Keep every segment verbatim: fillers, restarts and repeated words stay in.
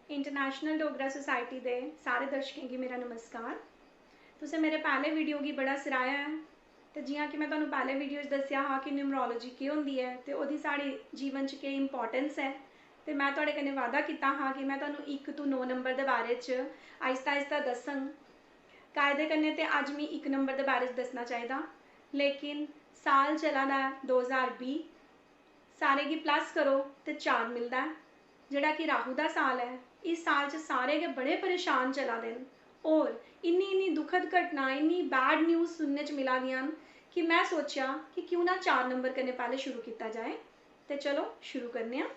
International Dogra society दे सारे दर्शकें गी मेरा नमस्कार। तुसें मेरे पैह्ले वीडियो गी बड़ा सराहेआ ऐ, ते जि'यां कि में तुहानू पैह्ले वीडियो च दस्सेआ हा कि न्यूमरोलॉजी केह् होंदी ऐ ते ओह्दी साढ़े जीवन च केह् इंपॉर्टेंस ऐ, ते में तुआढ़े कन्नै वादा कीता हा कि में तुहानू इक तू नौ नंबर दे बारे च आहिस्ता आहिस्ता दस्सङ। कायदे कन्नै ते अज्ज मी इक नंबर दे बारे च दस्सना चाहिदा, लेकिन साल चला दा ऐ दो ज्हार बीह्, सारे गी प्लस करो ते चार मिलदा ऐ, जेह्ड़ा कि राहु दा साल ऐ। इस साल च सारे गै बड़े परेशान चला दे न, होर इन्नी इन्नी दुखद घटना, इन्नी बैड न्यूज़ सुनने च मिला दियां न कि में सोचेआ कि क्यों ना चार नंबर कन्नै पैह्ले शुरू कीता जाए। ते चलो शुरू करने आं।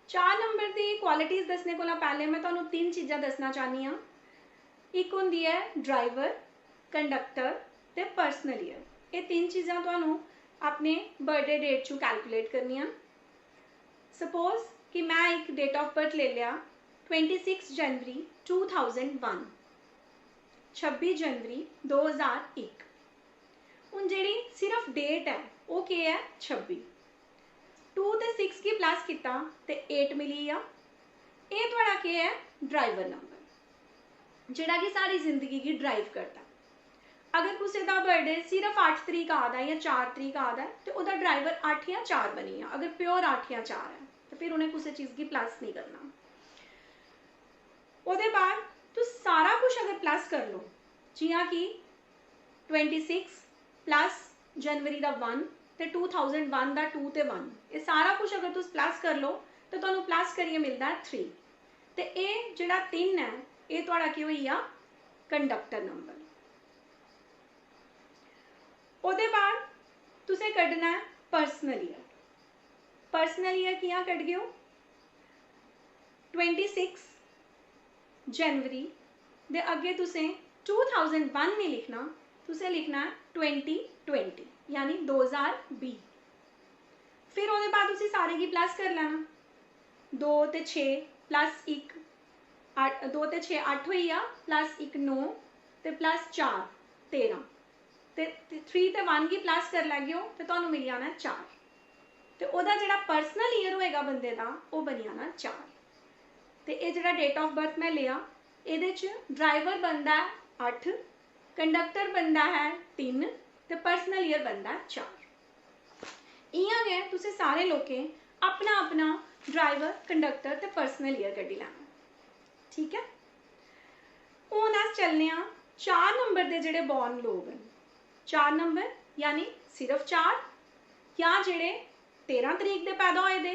चार नंबर दी क्वालिटीज दस्सने कोला पैह्लें में तुहानू तिन्न चीजां दस्सना चाह्न्नी आं। इक होंदी ऐ ड्राइवर, कंडक्टर ते पर्सनल ईयर। एह् तिन्न चीजां तुहानू अपने बर्थडे डेट चों कैलकुलेट करनियां न। सपोज कि में इक डेट ऑफ बर्थ लेई लेआ, ट्वेंटी सिक्स जनवरी टू थाउजेंड वन, छब्बी जनवरी दो ज्हार इक। हून जेह्ड़ी सिर्फ डेट ऐ, ओह् केह् ऐ? छब्बी। टू ते सिक्स गी प्लस कीता ते एट मिली गेआ। एह् थुआढ़ा केह् ऐ? ड्राइवर नंबर, जेह्ड़ा कि साढ़ी जिंदगी गी ड्राइव करदा। अगर कुसै दा बर्थडे सिर्फ अट्ठ तरीक आ दा ऐ जां चार तरीक आ दा ऐ, ते ओह्दा ड्राइवर अट्ठ जां चार बनी गेआ। अगर प्योर अट्ठ जां चार ऐ, ते फिर उ'नें कुसै चीज़ गी प्लस नेईं करना। ओह्दे बाद तुस सारा कुछ अगर प्लस कर लो, जि'यां कि ट्वेंटी सिक्स प्लस जनवरी दा वन ते टू थाउजेंड वन दा टू ते वन, एह् सारा कुछ अगर तुस प्लस कर लो, ते तुहानू प्लस करियै मिलदा ऐ थ्री। ते एह् जेह्ड़ा तिन्न ऐ, एह् थुआढ़ा केह् होई गेआ? Conductor number. ओह्दे बाद तुसें कड्ढना ऐ पर्सनल ईयर। पर्सनल ईयर कि'यां कड्ढगे ओ? ट्वेंटी सिक्स जनवरी दे अग्गें तुसें टू थाउजेंड वन निं लिखना, तुसें लिखना ऐ ट्वेंटी ट्वेंटी, यानी दो ज्हार बीह्। फिर ओह्दे बाद उसी सारे गी प्लस करी लैना। दो ते छे प्लस इक, अट्ठ, दो ते छे अट्ठ होई गेआ, प्लस इक नौ ते प्लस चार, तेरां। ते थ्री ते वन गी प्लस करी लैगेओ ते तुहानू मिली जाना ऐ चार। ते ओह्दा जेह्ड़ा पर्सनल ईयर होएगा बंदे दा, ओह् बनी जाना चार। ते एह् जेह्ड़ा डेट ऑफ बर्थ में लेआ, एह्दे च ड्राइवर बनदा ऐ अट्ठ, कंडक्टर बनदा ऐ तिन्न ते पर्सनल ईयर बनदा ऐ चार। इ'यां गै तुसें सारे लोकें अपना अपना ड्राइवर, कंडक्टर ते पर्सनल ईयर कड्ढी लैना। ठीक ऐ, हून अस चलने आं चार नंबर दे जेह्ड़े बॉर्न लोग न। चार नंबर यानी सिर्फ चार, जां जेह्ड़े तेरां तरीक दे पैदा होए दे,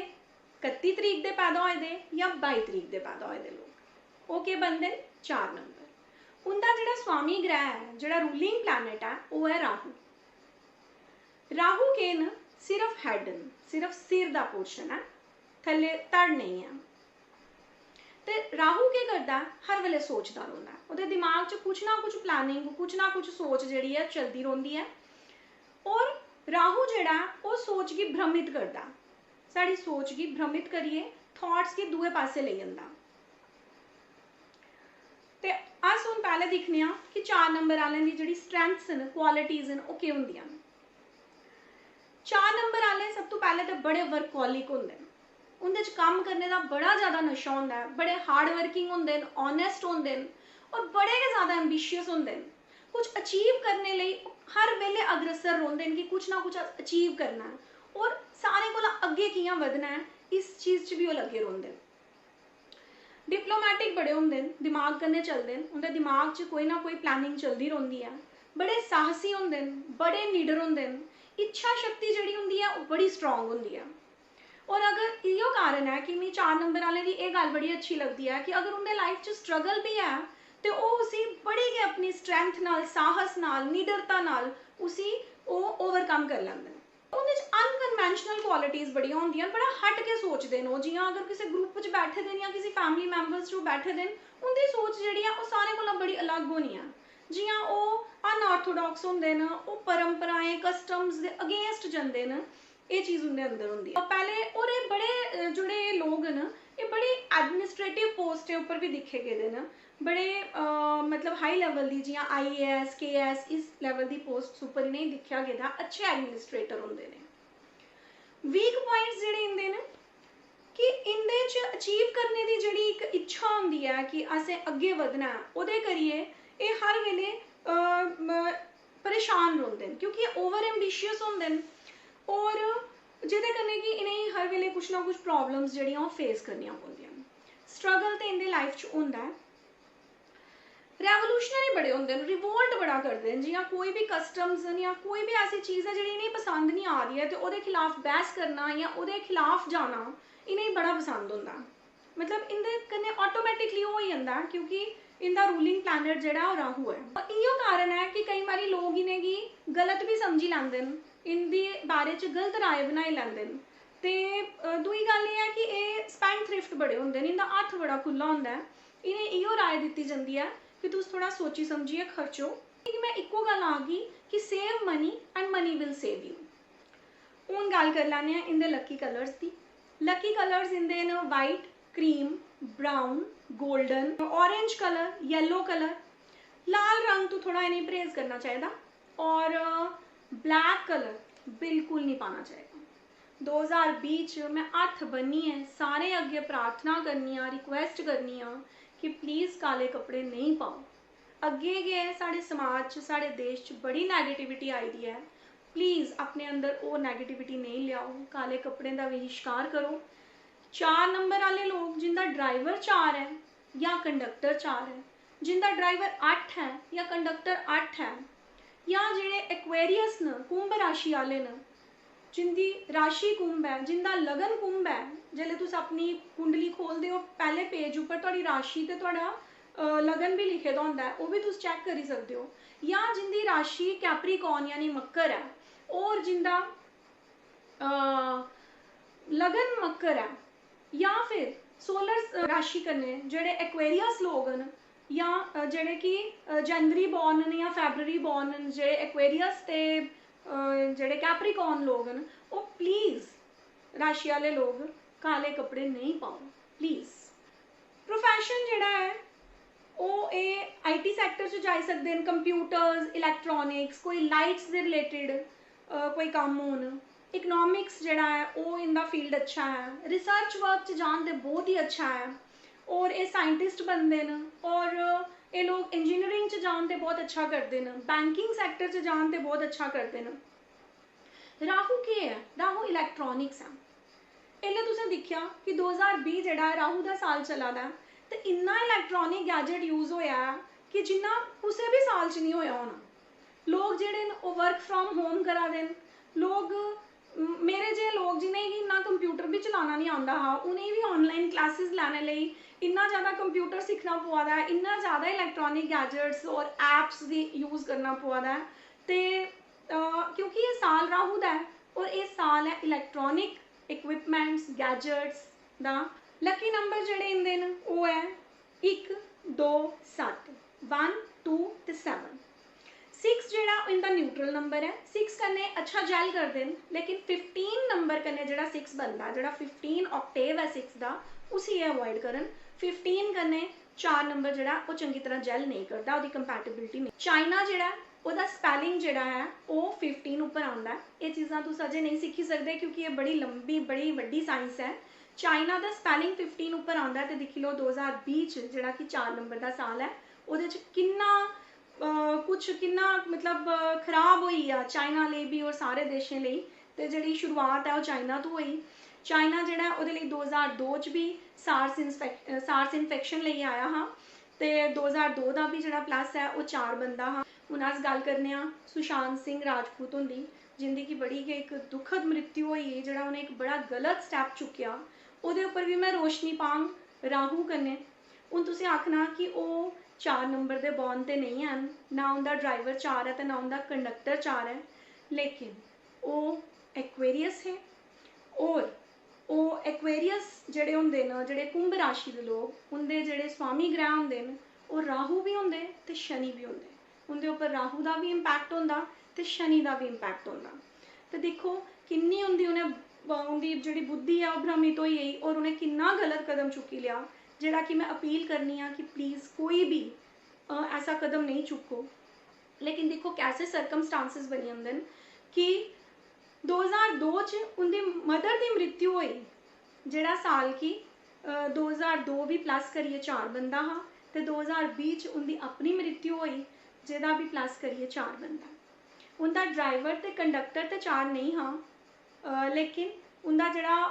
कत्ती तरीक दे पैदा होए दे जां बाई तरीक दे पैदा होए दे लोग, ओह् केह् बनदे न? चार नंबर। उं'दा जेह्ड़ा स्वामी ग्रह ऐ, जेह्ड़ा रूलिंग प्लैनेट ऐ, ओह् ऐ राहु। राहु केह् न? सिर्फ हैड न, सिर्फ सिर दा पोर्शन ऐ, थल्ले धड़ नेईं ऐ। ते राहु केह् करदा ऐ? हर बेल्लै सोचदा रौंह्दा ऐ। ओह्दे दिमाग च कुछ ना कुछ प्लानिंग, कुछ ना कुछ सोच जेह्ड़ी ऐ, चलदी रौंह्दी ऐ। होर राहु जेह्ड़ा ऐ, ओह् सोच गी भ्रमित करदा ऐ, साढ़ी सोच गी भ्रमित करियै थाट्स गी दूए पासै लेई जंदा। ते अस हून पैह्लें दिक्खने आं कि चार नंबर आह्लें दी जेह्ड़ी स्ट्रेंथ्स न, क्वालिटीज न, ओह् केह् होंदियां न। चार नंबर आह्ले सब तों पैह्लें ते बड़े वर्कॉलिक होंदे न, उं'दे च कम्म करने दा बड़ा जैदा नशा होंदा ऐ, बड़े हार्ड वर्किंग होंदे न, ऑनेस्ट होंदे न, होर बड़े गै जैदा एम्बिशियस होंदे न। कुछ अचीव करने लेई हर बेल्लै अग्रसर रौंह्दे न कि कुछ ना कुछ अचीव करना ऐ, होर सारें कोला अग्गें कि'यां बधना ऐ, इस चीज च बी ओह् लग्गे रौंह्दे न। डिप्लोमैटिक बड़े होंदे न, दिमाग कन्नै चलदे न, उं'दे दिमाग च कोई ना कोई प्लानिंग चलदी रौंह्दी ऐ, बड़े साहसी होंदे न, बड़े निडर होंदे न, इच्छा शक्ति जेह्ड़ी होंदी ऐ, ओह् बड़ी स्ट्रांग होंदी ऐ। होर अगर इ'यो कारण ऐ कि मिगी चार नंबर आह्लें दी एह् गल्ल बड़ी अच्छी लगदी ऐ कि अगर उं'दे लाइफ च स्ट्रगल बी ऐ, ते ओह् उसी बड़ी गै अपनी स्ट्रेंथ नाल, साहस नाल, निडरता नाल उसी ओह् ओवरकम करी लैंदे न। उं'दे च अनकन्वेंशनल क्वालिटीज बड़ियां होंदियां न, बड़ा हट के सोचदे न ओह्। जि'यां अगर कुसै ग्रुप च बैठे दे न जां कुसै फैमिली मैंबर्स च ओह् बैठे दे न, उं'दी सोच जेह्ड़ी ऐ, ओह् सारें कोला बड़ी अलग होनी ऐ। जि'यां ओह् अनआर्थोडॉक्स होंदे न, ओह् परंपराएं, कस्टम्स दे अगेंस्ट जंदे न, एह् चीज उं'दे अंदर होंदी ऐ। पैह्ले, होर एह् बड़े, अ, जेह्ड़े लोग न, एह् बड़े एडमिनिस्ट्रेटिव पोस्टें उप्पर बी दिक्खे गेदे न, बड़े, अ, मतलब हाई लेवल दी, जि'यां आई A S, K A S, इस लेवल दी पोस्ट्स उप्पर इ'नेंगी दिक्खेआ गेदा, अच्छे एडमिनिस्ट्रेटर होंदे न। वीक प्वाइंट्स जेह्ड़े इं'दे न, कि इं'दे च अचीव करने दी जेह्ड़ी इक इच्छा होंदी ऐ कि असें अग्गें बधना ऐ, ओह्दे करियै एह् हर बेल्लै, अ, म-, परेशान रौंह्दे न, क्योंकि एह् ओवर एम्बिशियस होंदे न, और जेह्दे कन्नै कि इ'नेंगी हर बेल्लै कुछ ना कुछ प्रॉब्लम्स जेह्ड़ियां ओह् फेस करनियां पौंदियां न। स्ट्रगल ते इं'दे लाइफ च होंदा ऐ। रेवोल्यूशनरी बड़े होंदे न, रिवोल्ट बड़ा करदे न। जि'यां कोई बी कस्टम्स न जां कोई बी ऐसी चीज़ ऐ जेह्ड़ी इ'नेंगी पसंद निं आ दी ऐ, ते ओह्दे खिलाफ बैह्स करना जां ओह्दे खिलाफ जाना इ'नेंगी बड़ा पसंद होंदा। मतलब, इं'दे कन्नै ऑटोमेटिकली ओह् होई जंदा, क्योंकि इं'दा रूलिंग प्लैनेट जेह्ड़ा ओह् राहु ऐ। इ'यो कारण ऐ कि केईं बारी लोक इ'नेंगी गलत बी समझी लैंदे न, इं'दे बारे च गलत राय बनाई लैंदे न। ते, अ, दूई गल्ल एह् ऐ कि एह् स्पेंड थ्रिफ्ट बड़े होंदे न, इं'दा हत्थ बड़ा खु'ल्ला होंदा ऐ। इ'नें इ'यो राय दित्ती जंदी ऐ कि तुस थोह्ड़ा सोची समझियै खर्चो। लेकिन में इक्को गल्ल आखगी कि save money and money will save you। हून गल्ल करी लैन्ने आं इं'दे लक्की कलर्स दी। लक्की कलर्स इं'दे न white, cream, brown, golden, orange colour, yellow colour. लाल रंग तो थोह्ड़ा इ'नेंगी परहेज करना चाहिदा, और ब्लैक कलर बिल्कुल निं पाना चाहिदा। दो ज्हार बीह् च में हत्थ बन्नियै सारें अग्गें प्रार्थना करनी आं, रिक्वेस्ट करनी आं कि प्लीज काले कपड़े नेईं पाओ। अग्गें गै साढ़े समाज च, साढ़े देश च बड़ी नैगेटिविटी आई दी ऐ। प्लीज अपने अंदर ओह् नैगेटिविटी नेईं लेआओ, काले कपड़ें दा बहिष्कार करो। चार नंबर आह्ले लोक, जिं'दा ड्राइवर चार ऐ जां कंडक्टर चार ऐ, जिं'दा ड्राइवर अट्ठ ऐ जां कंडक्टर अट्ठ ऐ, जां जेह्ड़े एक्वेरियस न, कुंभ राशि आह्ले न, जिं'दी राशि कुंभ ऐ, जिं'दा लगन कुंभ ऐ, जेल्लै तुस अपनी कुंडली खोलदे ओ, पैह्ले पेज उप्पर थुआढ़ी राशि ते थुआढ़ा, अ, लगन बी लिखे दा होंदा ऐ, ओह् बी तुस चैक करी सकदे ओ। जां जिं'दी राशि कैप्रिकॉर्न यानी मकर ऐ, और जिं'दा, अ, लगन मकर ऐ, जां फिर सोलर राशि कन्नै जेह्ड़े एक्वेरियस लोक न, जां, अ, जेह्ड़े कि, अ, जनवरी बॉर्न न जां फैबररी बॉर्न न, जेह्ड़े एक्वेरियस ते, अ, जेह्ड़े कैप्रिकॉर्न लोक न, ओह् प्लीज, राशि आह्ले लोक, काले कपड़े नेईं पाओ, प्लीज। प्रोफैशन जेह्ड़ा ऐ, ओह्, एह् आईटी सैक्टर च जाई सकदे न, कंप्यूटर्स, इलैक्ट्रॉनिक्स, कोई लाइट्स दे रिलेटिड, अ, कोई कम्म होन। इकनॉमिक्स जेह्ड़ा ऐ, ओह् इं'दा फील्ड अच्छा ऐ। रिसर्च वर्क च जान ते बहुत ही अच्छा ऐ। और एह् साइंटिस्ट बनदे न, और एह् लोक इंजीनियरिंग च जान ते बहुत अच्छा करदे न, बैंकिंग सैक्टर च जान ते बहुत अच्छा करदे न। राहु केह् ऐ? राहु इलैक्ट्रॉनिक्स ऐ। इसलै तुसें दिक्खेआ कि दो ज्हार बीह् जेह्ड़ा ऐ, राहु दा साल चला दा ऐ, ते इन्ना इलैक्ट्रॉनिक गैजेट यूज होएआ ऐ कि जिन्ना कुसै बी साल च निं होएआ होना। लोक जेह्ड़े न, ओह् वर्क फ्राम होम करा दे न। लोक, म-, मेरे जेह् लोक, जि'नेंगी इन्ना कंप्यूटर बी चलाना निं आंदा हा, उ'नेंगी बी ऑनलाइन क्लासेस लैने लेई इन्ना जैदा कंप्यूटर सिक्खना पवा दा ऐ, इन्ना जैदा इलैक्ट्रॉनिक गैजेट्स और ऐप्स दी यूज करना पवा दा ऐ। ते, अ, क्योंकि एह् साल राहु दा ऐ और एह् साल ऐ इलैक्ट्रॉनिक इक्विपमेंट्स, गैजेट्स दा। लकी नंबर जेह्ड़े इं'दे न, ओह् ऐ इक, दो, सत्त, वन, टू ते सैवन। सिक्स जेह्ड़ा, इं'दा न्यूट्रल नंबर ऐ। सिक्स कन्नै अच्छा जैल करदे न, लेकिन फिफ्टीन नंबर कन्नै जेह्ड़ा सिक्स बनदा, जेह्ड़ा फिफ्टीन ऑक्टेव ऐ सिक्स दा, उसी एह् अवॉइड करन। फिफ्टीन कन्नै चार नंबर जेह्ड़ा, ओह् चंगी तरह जैल नेईं करदा, ओह्दी कंपैटिबिलिटी नेईं। चाइना जेह्ड़ा ऐ, ओह्दा स्पैलिंग जेह्ड़ा ऐ, ओह् फिफ्टीन उप्पर आंदा ऐ। एह् चीज़ां तुस अजें नेईं सिक्खी सकदे, क्योंकि एह् बड़ी लंबी, बड़ी बड्डी साइंस ऐ। चाइना दा स्पैलिंग फिफ्टीन उप्पर आंदा ऐ, ते दिक्खी लैओ, दो ज्हार बीह् च, जेह्ड़ा कि चार नंबर दा साल ऐ, ओह्दे च किन्ना, अ, कुछ किन्ना, मतलब, अ, खराब होई गेआ चाइना लेई बी और सारे देशें लेई। ते जेह्ड़ी शुरुआत ऐ, ओह् चाइना तो होई। चाइना जेह्ड़ा ऐ, ओह्दे लेई दो ज्हार दो च बी सार्स इंस्फेक-, अ, सार्स इन्फेक्शन लेइयै आया हा, ते दो ज्हार दो दा बी जेह्ड़ा प्लस ऐ, ओह् चार बनदा हा। हून अस गल्ल करने आं सुशांत सिंह राजपूत हुंदी, जिं'दी कि बड़ी गै इक दुखद मृत्यु होई गेई, जेह्ड़ा उ'नें इक बड़ा गलत स्टैप चुक्केआ। ओह्दे उप्पर बी में रोशनी पांग राहु कन्नै। हून तुसें आखना कि ओह् चार नंबर दे बॉर्न ते नेईं हैन, ना उं'दा ड्राइवर चार ऐ ते ना उं'दा कंडक्टर चार ऐ, लेकिन ओह् एक्वेरियस हे, और ओह् एक्वेरियस जेह्ड़े होंदे न, जेह्ड़े कुंभ राशि दे लोक, उं'दे जेह्ड़े स्वामी ग्रह होंदे न, ओह् राहु बी होंदे ते शनि बी होंदे। उं'दे उप्पर राहु दा बी इम्पैक्ट होंदा ते शनि दा बी इम्पैक्ट होंदा। ते दिक्खो, किन्नी उं'दी, उ'नें, उं'दी जेह्ड़ी बुद्धि ऐ, ओह् भ्रमित होई गेई और उ'नें किन्ना गलत कदम चुक्की लेआ, जेह्ड़ा कि में अपील करनी आं कि प्लीज कोई बी, अ, ऐसा कदम नेईं चुक्को। लेकिन दिक्खो, कैसे सर्कमस्टांसिस बनी जंदे न कि दो ज्हार दो च उं'दी मदर दी मृत्यु होई, जेह्ड़ा साल गी दो ज्हार दो बी प्लस करियै चार बनदा हा ते दो ज्हार बीह् च उं'दी अपनी मृत्यु होई, जेह्दा बी प्लस करियै चार बनदा। उं'दा ड्राइवर ते कंडक्टर ते चार नेईं हा, लेकिन उं'दा जेह्ड़ा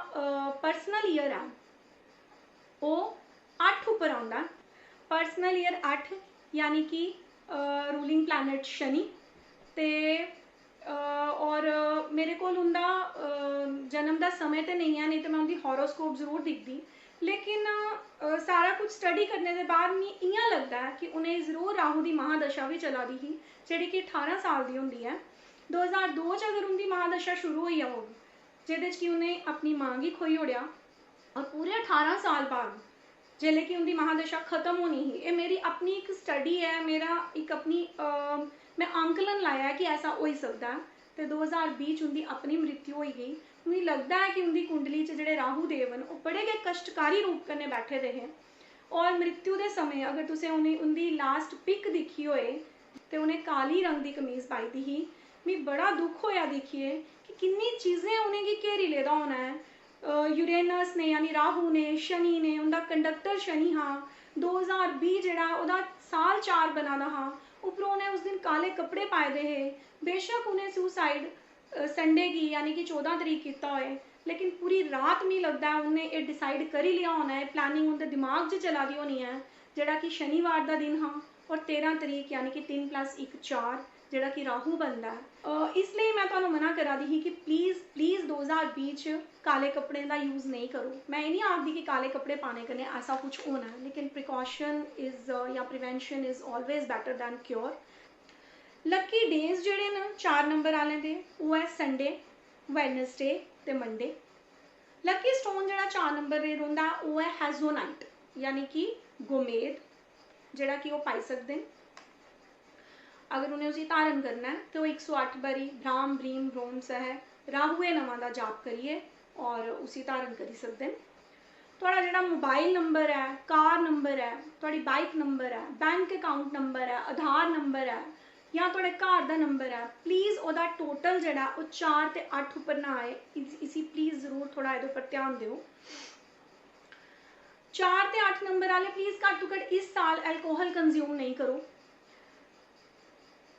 पर्सनल ईयर ऐ ओह् अट्ठ उप्पर औंदा। पर्सनल ईयर अट्ठ, यानी कि रूलिंग प्लैनेट शनि। ते और मेरे कोल उं'दा जन्म दा समें ते नेईं ऐ, नेईं ते में उं'दी हॉरोस्कोप जरूर दिखदी। लेकिन सारा कुछ स्टडी करने दे बाद मी इ'यां लगदा ऐ कि उ'नेंगी जरूर राहु दी महादशा बी चला दी ही, जेह्ड़ी कि ठारां साल दी होंदी ऐ। दो ज्हार दो च अगर उं'दी महादशा शुरू होई जाग, जेह्दे च कि उ'नें अपनी मां गी खोई ओड़ेआ, और पूरे ठारां साल बाद जेल्लै कि उं'दी महादशा खत्म होनी ही, एह् मेरी अपनी इक स्टडी ऐ, मेरा इक अपनी में आंकलन लाया ऐ कि ऐसा होई सकदा ऐ। ते दो ज्हार बीह् च उं'दी अपनी मृत्यु होई गेई। मिगी लगदा ऐ कि उं'दी कुंडली च जेह्ड़े राहु देव न, ओह् बड़े गै कश्टकारी रूप कन्नै बैठे दे हे। और मृत्यु दे समें अगर तुसें उ'नें उं'दी लास्ट पिक दिक्खी होए ते उ'नें काली रंग दी कमीज पाई दी ही। मिगी बड़ा दुख होएआ दिक्खियै कि किन्नी चीज़ें उ'नेंगी घेरी लेदा होना ऐ। यूरेनस ने, यानी राहु ने, शनि ने, उं'दा कंडक्टर शनि हा। दो ज्हार बीह् जेह्ड़ा ओह्दा साल चार बना दा हा, उप्परों उ'नें उस दिन काले कपड़े पाए दे हे। बेशक उ'नें सुसाइड संडे गी, यानी कि चौदां तरीक कीता होए, लेकिन पूरी रात, मिगी लगदा ऐ, उ'नें एह् डिसाइड करी लेआ होना ऐ, प्लानिंग उं'दे दिमाग च चला दी होनी ऐ, जेह्ड़ा कि शनिवार दा दिन हा और तेरां तरीक, यानी कि तिन्न प्लस इक चार, जेह्ड़ा कि राहु बनदा ऐ। इसलेई में तुहानू मना करा दी ही कि प्लीज प्लीज दो ज्हार बीह् च काले कपड़ें दा यूज नेईं करो। में एह् निं आखदी कि काले कपड़े पाने कन्नै ऐसा कुछ होना ऐ, लेकिन प्रिकाशन इज या prevention is always better than cure. Lucky days जेह्ड़े न चार नंबर आह्लें दे, ओह् ऐ संडे, वैडनसडे ते मंडे। लक्की स्टोन जेह्ड़ा चार नंबर दे रौंह्दा, ओह् ऐ हैजोनाइट, यानी कि गोमेद, जेह्ड़ा कि ओह् पाई सकदे न। अगर उ'नें उसी धारण करना ऐ ते ओह् इक सौ अट्ठ बारी भ्राम भ्रीम भ्रोम सह राहुए नमः दा जाप करियै और उसी धारण करी सकदे न। थुआढ़ा जेह्ड़ा मोबाइल नंबर ऐ, कार नंबर ऐ, थुआढ़ी बाइक नंबर ऐ, बैंक अकाउंट नंबर ऐ, आधार नंबर ऐ, जां थुआढ़े घर दा नंबर ऐ, प्लीज ओह्दा टोटल जेह्ड़ा ओह् चार ते अट्ठ उप्पर ना आए। इस- इसी प्लीज जरूर थोह्ड़ा एह्दे उप्पर ध्यान देओ। चार ते अट्ठ नंबर आह्ले प्लीज घट्ट तो घट्ट इस साल अल्कोहल कंज्यूम नेईं करो।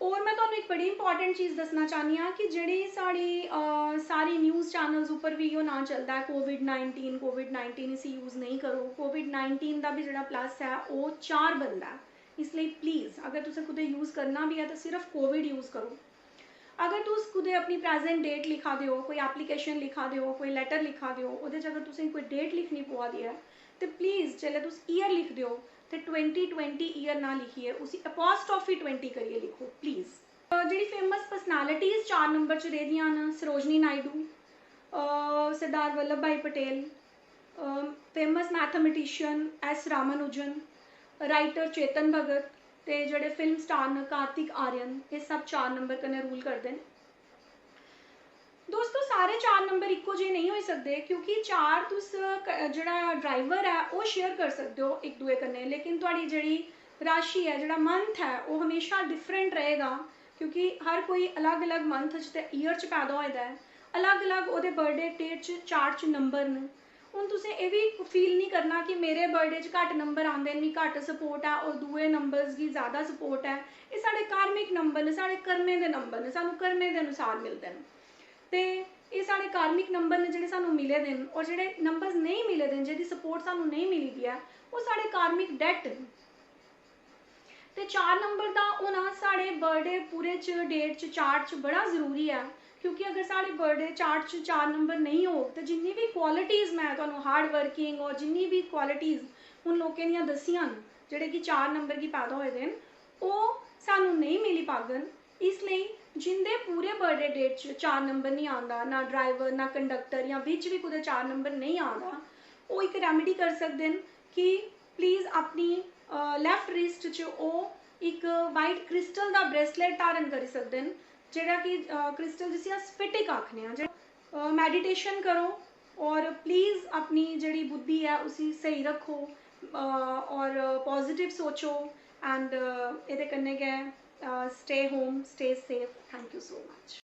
और में तुहानू इक बड़ी इंपॉर्टेंट चीज दस्सना चाह्न्नी आं कि जेह्ड़ी साढ़ी अ, सारी न्यूज चैनल्स उप्पर बी इ'यो नांऽ चलदा ऐ, कोविड नाइनटीन, कोविड नाइनटीन, इसी यूज नेईं करो। कोविड नाइनटीन दा बी जेह्ड़ा प्लस ऐ ओह् चार बनदा ऐ। इसलेई प्लीज अगर तुसें कुतै यूज करना बी ऐ ते सिर्फ कोविड यूज करो। अगर तुस कुतै अपनी प्रेजेंट डेट लिखा दे ओ, कोई एप्लीकेशन लिखा दे ओ, कोई लैटर लिखा दे ओ, ओह्दे च अगर तुसें कोई डेट लिखनी पवा दी ऐ ते प्लीज जेल्लै तुस ईयर लिखदे ओ ते ट्वेंटी ट्वेंटी ईयर ना लिखियै उसी अपोस्ट्रॉफी ट्वेंटी करियै लिखो प्लीज। जेह्ड़ी फेमस पर्सनैलिटीज चार नंबर च रेह्दियां न, सरोजनी नायडू, अ, सरदार वल्लभ भाई पटेल, फेमस मैथमेटिशियन एस रामानुजन, राइटर चेतन भगत ते जेह्ड़े फिल्म स्टार न कार्तिक आर्यन, एह् सब चार नंबर कन्नै रूल करदे न। दोस्तो, सारे चार नंबर इक्को जेह् नेईं होई सकदे, क्योंकि चार तुस क- जेह्ड़ा ड्राइवर ऐ ओह् शेयर करी सकदे ओ इक दूए कन्नै, लेकिन थुआढ़ी जेह्ड़ी राशि ऐ, जेह्ड़ा मंथ ऐ, ओह् हमेशा डिफरेंट रहेगा, क्योंकि हर कोई अलग अलग मंथ च ते ईयर च पैदा होए दा ऐ, अलग अलग ओह्दे बर्थडे डेट च चार्ट च नंबर न। हून तुसें एह् बी फील निं करना कि मेरे बर्थडे च घट्ट नंबर आंदे न, मिगी घट्ट सपोर्ट ऐ, और दूए नंबर्स गी ज़्यादा सपोर्ट ऐ। एह् साढ़े कार्मिक नंबर न, साढ़े कर्में दे नंबर न, सानूं कर्में दे अनुसार मिलदे न। ते एह् साढ़े कार्मिक नंबर न जेह्ड़े सानूं मिले दे न, और जेह्ड़े नंबर्स नेईं मिले दे न, जेह्दी सपोर्ट सानूं नेईं मिली दी ऐ, ओह् साढ़े कार्मिक डेट न। ते चार नंबर दा होना साढ़े बर्थडे पूरे च, डेट च, चार्ट च बड़ा ज़रूरी ऐ, क्योंकि अगर साढ़े बर्थडे चार्ट च चार नंबर नेईं होग ते जिन्नी बी क्वालिटीज़ में तुहानू हार्ड वर्किंग और जिन्नी बी क्वालिटीज़ उन लोकें दियां दस्सियां न जेह्ड़े कि चार नंबर गी पैदा होए दे न, ओह् सानू नेईं मिली पाङन। इसलेई जिंदे पूरे बर्थडे डेट च चार नंबर निं आंदा, ना ड्राइवर, ना कंडक्टर, जां बिच बी कुतै चार नंबर नेईं आंदा, ओह् इक रेमेडी करी सकदे न कि प्लीज अपनी लैफ्ट रिस्ट च ओह् इक वाइट क्रिस्टल दा ब्रेसलेट धारण करी सकदे न, जेह्ड़ा कि क्रिस्टल जिसी अस स्फटिक आखने आं। जेह्ड़ा मैडिटेशन करो और प्लीज अपनी जेह्ड़ी बुद्धि ऐ उसी स्हेई रक्खो, और पॉजिटिव सोचो। एंड एह्दे कन्नै गै stay home, stay safe, thank you so much।